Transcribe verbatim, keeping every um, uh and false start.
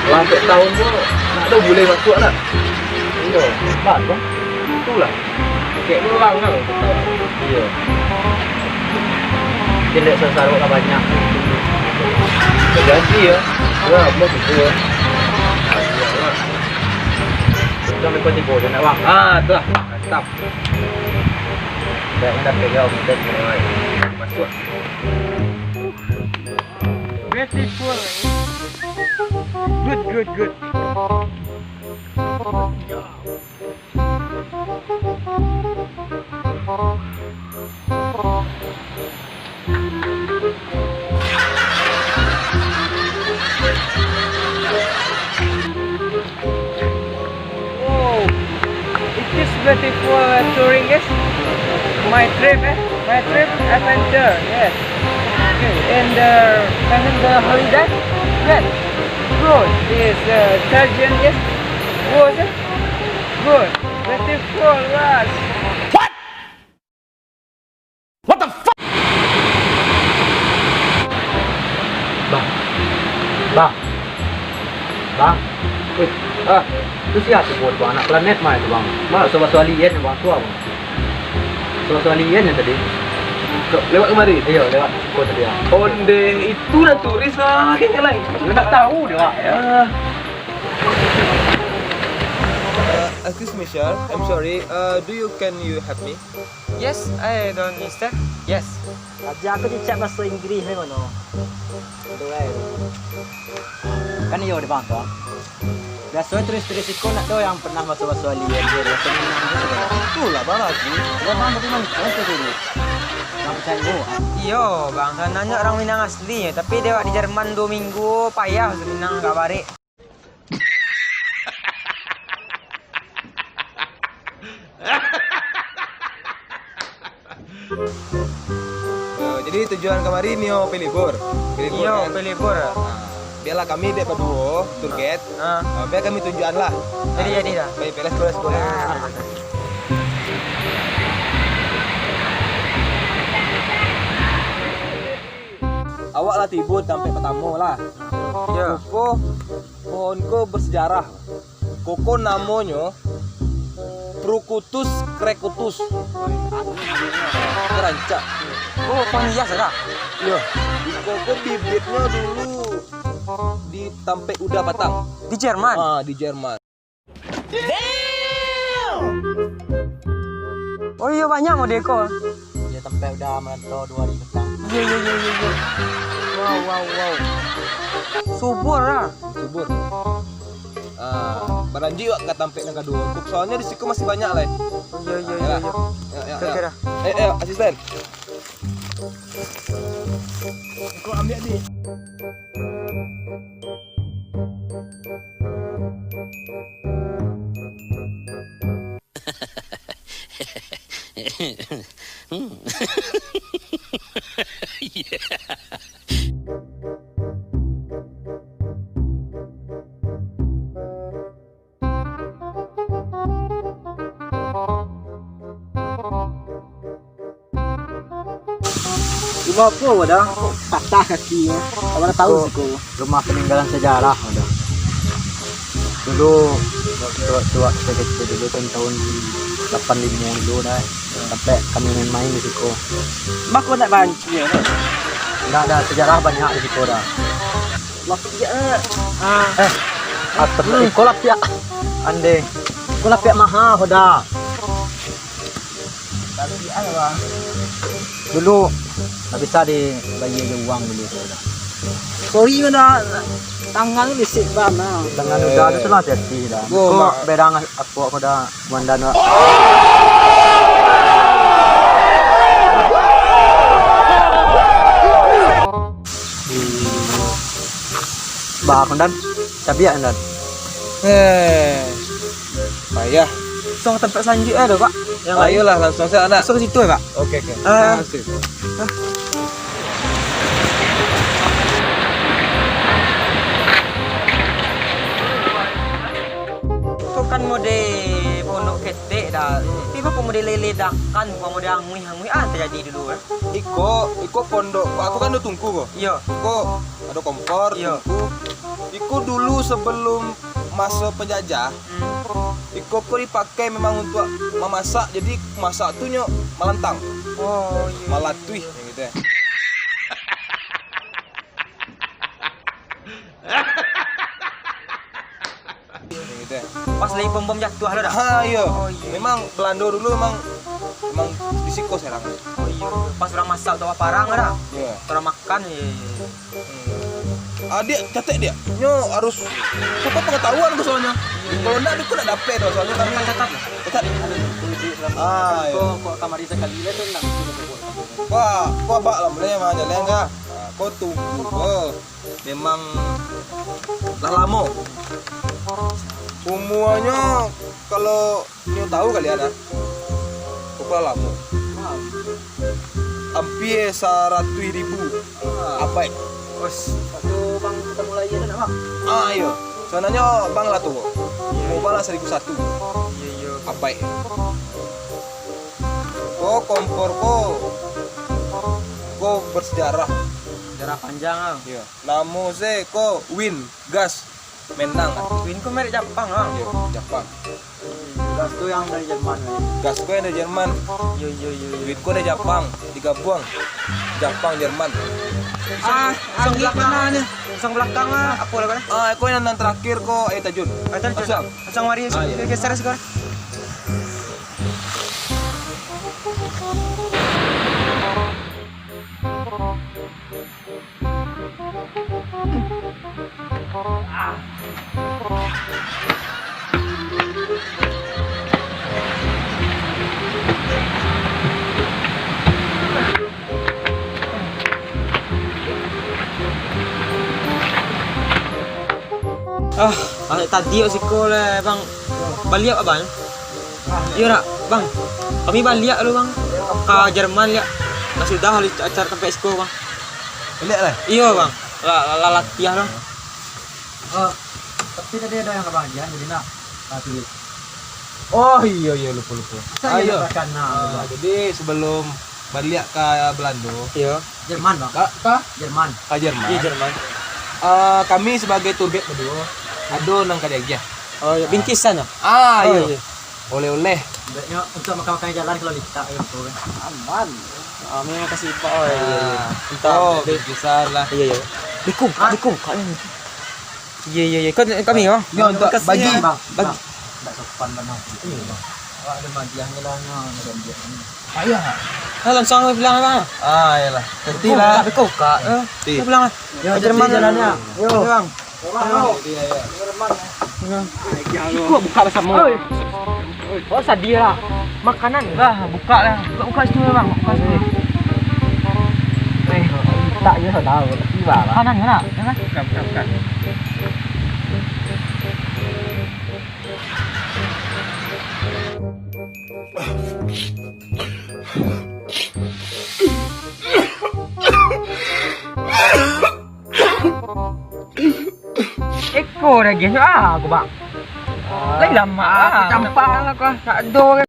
Lah, ampek tahun tu, nak tahu boleh masuk nak? Iyo, hebat tu. Itulah. Kayak orang lah, kau tahu. Iyo. Mungkin dek sasaruak lah banyak. Terjadi ya. Ya, Allah betul. Kita lepas tiga je nak, bang. Ah, tu lah. Mantap. Baik, mantap, pegang, mantap. Masuk. Beautiful. Good, good, good. Wow, it is beautiful, uh, touring, guys. My trip, eh? My trip adventure, yes. Okay, and, uh, and the holiday, yes. Good, is, uh, Sergeant, yes. Good, eh? Good, beautiful, yes. What? What the fuck? Bang. Bang. Bang. Weh, ah, tu sia tu buat tu anak planet mah itu, Bang. Bang, basuah-basuah alien, Bang, tu, Bang. Basuah-basuah alien yang tadi. Ke-, lewat kemari? Iyo, lewat situ tadi, ah. Ondeh, itu dah turis lah, kayaknya lah. Nggak tahu dia, Bang. Ya. Uh, excuse me, sir. I'm sorry. Uh, do you, can you help me? Yes, I don't understand. Yes. Aja aku cicak bahaso Inggris ni mano. Aduh, ai. Kan iyo dek bang tu. Biaso turis-turis iko nak tu yang pernah basuah-basuah alien tu, bahaso Minang tu. Itulah bang aku. Iyo bang, tapi mangko tu dulu. Bang percaya. Iyo bang, sananyo urang Minang asli, tapi dek awak di Jerman duo minggu, payah bahaso Minang agak barek. Eh, jadi tujuan kamari nio pai libur. Pai libur, iyo, kan? Pai libur. Nah, biarlah kami dek baduo, tour guide. Ah. Ah, biar kami tunjuakan lah. Jadi, jadi dah. Baik, baik, let's go, let's go. Ah. Awak lah tibo di tampek partamo lah. Iyo. Koko, pohon ko bersejarah. Koko namonyo Prucutus crekutus. Ko rancak. Oh, pohon hias ado? Iyo. Iko ko bibitnyo dulu di tampek Uda Patang. Di Jerman? Ah, di Jerman. Oh iyo, banyak model ko. Iyo, tampek Uda marantau duo hari patang. Iyo, iyo, iyo, iyo, iyo. Wow, wow, wow. Subur lah. Subur. Ah, balanjuik wak ka tampek nan kaduo. Soalnyo di siko masih banyak lai. Iyo, iyo, iyo, iyo. Yo, yo, yo. Oke, oke dah. Eh, eh, asisten. Kau ambil, Dik. Rumah apo, Wak, dah? Patah kaki, ya. Awak dah tahu siko. Rumah peninggalan sejarah, Wak, dah. Dulu, waktu, waktu, waktu kecil dulu kan, tahun lapan limo dulu dah. Sampai kami main-main di siko. Bako nak banci, ya, kan? Ndak ada, sejarah banyak di siko dah. Lapiak, eh. Ah. Eh, atap iko lapiak. Andeh. Iko lapiak maha, Hoda. Lapiak, Bang. Dulu, ndak bisa dibayia jo uang dulu tu, Hoda. Sorry, Hoda. Tangan tu lisik, Bang. Tangan Hoda tu lah hati-hati, Hoda. Oh, iko Bang. Bedang aku, Hoda. Komandan, Wak. Bah, Komandan, cabiak, Komandan. Eh. Payah. Langsung ka tampek salanjuik lah, Pak. Yang lain. Ayolah, langsung sajo, nak. Langsung ka situ, Pak. Oke, oke. Ah. Terima kasih. Ko kan mode pondok ketek dah. Tapi baa kok mode leledakan, kok mode anguih-anguih, ah, tajadi dulu, kan? Iko, iko pondok. Aku kan ado tungku ko. Iyo. Iko ado kompor, iyo, tungku. Iko dulu sebelum maso penjajah, hmm, iko ko dipakai memang untuak mamasak. Jadi masak tu nyo malantang. Oh, iyo. Malatuih, yang gitu ya. Gitu ya. Pas lagi bom-bom jatuah tu dah? Ha, iyo. Oh, iyo. Memang Belando dulu memang, memang di siko Serang. Oh, iyo. Pas urang masak tu parang dah? Iyo. Urang makan, iyo, iyo. Hmm. Ah, Diak, catat, Diak. Nyo harus pokok pengetahuan tu soalnyo. Kalau ndak, ko ndak dapek tu soalnyo kami. Catat, catat. Catat. Ah, iyo. Ko, ko kamari sakali lah tu ndak. Wah, ko abak lah mulai mah jalan kah? Ah, ko tungku ko. Memang lah lamo. Umuanyo, kalau nyo tahu kali, ado. Kok lah lamo? Ampia saratuih ribu abaik. Bos, waktu Bang kita mulai itu nak, Bang? Ah, iyo. Sabananyo Bang lah tuo. Umua Bang lah saribu satu. Iyo, iyo. Abaik. Ko kompor ko, ko bersejarah. Sejarah panjang, ah. Iyo. Namo se ko Win Gas Menang. Win ko merek Japang, ah. Iyo, Japang. Gas tu yang dari Jerman, eh. Gas ko yang dari Jerman. Iyo, iyo, iyo, iyo. Win ko dari Japang, digabuang. Japang, Jerman. Ah, langsung belakang. Langsung belakang, ah. Apo lah, kan? Ah, ko yang nan terakhir ko air terjun. Air terjun. Langsung. Langsung mari, ah, iyo, geser, geser. Ah, tadi awak siko leh, Bang. Baliak, Bang. Iyo nak, Bang. Kami baliak dulu, Bang. Ka Jerman, liak. Lah sudah lah acara tampek siko, Bang. Baliak lah? Iyo, Bang. Lah, lah, lah latiah lah. Oh, tapi tadi ado yang ka Bang Jihan, jadi nak, ah, tulis. Oh, iyo, iyo, lupo, lupo. Masa iyo. Ah, iyo. Nak baca, nah, ah, jadi sebelum baliak ka Belando. Iyo. Jerman, Bang. Ka, ka? Jerman. Ka Jerman. Iyo, Jerman. Ah, kami sebagai tour guide baduo, ado nan ka diagiah. Oh, iyo, bingkisan lah. Ah, iyo. Oh, iyo. Oleh-oleh. Baiknyo untuk makan-makan jalan kalau litak, iyo, betul kan? Aman. Ah, memang kasih Pak. Oh, iyo, iyo. Ah. Entah. Oh, bingkisan lah. Iyo, iyo. Beko, Kak, beko, Kak. Iyo, iyo, iyo. Kau, kami, oh. Yo, untuk bagi. Bang. Bagi. Ndak sopan bana. Iyo, Bang. Awak ado magiahnyo lah, nyo, nyo. Payah. Nah, langsung bilang, Bang. Ah, iyolah. Nanti lah. Beko, Kak. Eh, bilang lah. Yo, hati-hati jalannyo. Yo. Bang. Iko buka basamo. Oi. Oh, sadiah lah. Makanan. Lah, buka lah. Buka, buka situ lah, Bang. Buka situ. Eh, tak je saudara. Tiba lah. Makanan je lah, ya kan? Buka, buka, buka. Iko dagiahnyo, ah, aku, Bang. Lai lamak, ah, aku campak lah, aku, ah. Tak ado.